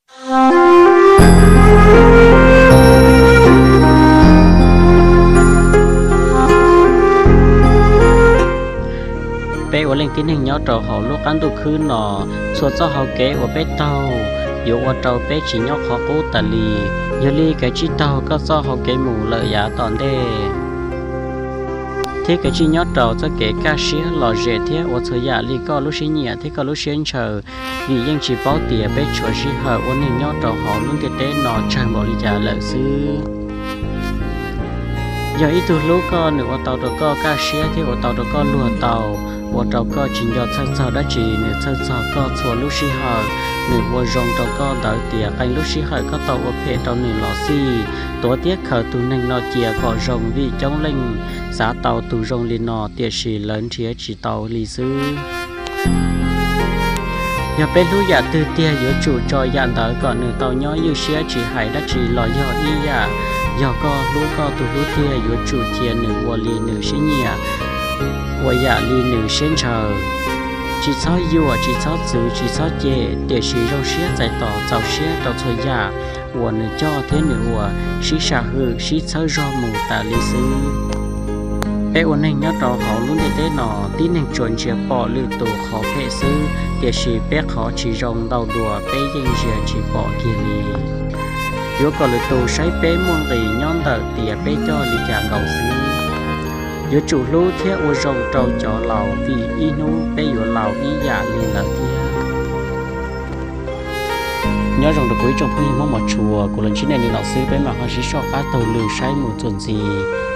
Peb ua leej tib neeg nyob rau hauv lub qab ntuj khwb no, txhua txoj hau kev uas peb taug yuav ua rau peb tsis nyob qhov qub tas li. Yog li kev tsis taug koj txoj hau kev mus lawm yav tom ntej, thiab kev tsis nyob rau txoj kev kaj siab lom zem thiab ua txhua yam li koj lub siab nyiam thiab koj lub siab ntshaw, vim yeej tsis paub tias peb tshuav sij hawm ua neeg nyob rau hauv lub ntiaj teb no tsawg npaum li cas lawm xwb. Yog ib tug hlub koj, nws ua tau rau koj kaj siab thiab ua tau rau koj luag tau, ua rau koj tsis nco txhawj txog dab tsi, nws txhawj txog koj txhua lub sij hawm. Nws ua zoo rau koj ntawd tias qee lub sij hawm koj tau ua phem rau nws los xij. Tuav thiab khaws tus neeg no cia kom zoo, vim coob leej xav tau tus zoo li no tiam sis lawv nrhiav tsis tau li xwb. Yog peb hlub yam twg tiag yuav tsum tso yam ntawd kom nws tau nyob ywj siab, tsis hais dab tsi los yog ib yam. Yog koj hlub koj tus hlub tiag yuav tsum cia nws ua li nws siab nyiam, ua yam li nws siab ntshaw. Tsis txhob yuam, tsis txhob txwv, tsis txhob cem, tiam sis zoo siab txais tos, txaus siab rau txhua yam uas nws coj thiab nws ua, sib sam hwm, sib txhawb zog mus tas li xwb. Peb ua neeg nyob rau hauv lub ntiaj teb no, tib neeg tsuas ntsia pom lwm tus qhov phem xwb, tiam sis peb qhov tsis zoo ntau dua peb yeej ntsia tsis pom kiag li. Yuav kom lwm tus saib peb muaj nqis nyob ntawm tias peb coj li cas nkaus xwb. Yuav tsum hlub thiab ua zoo rau cov laus, vim ib hnub peb yuav laus ib yam li lawv thiab. Nyob zoo rau kuv ib tsoom phooj ywg Hmoob mos tshua, kuv los ntsib nej li no xwb, peb mam ho sib soj qab taug lw saib mus txuas ntxiv.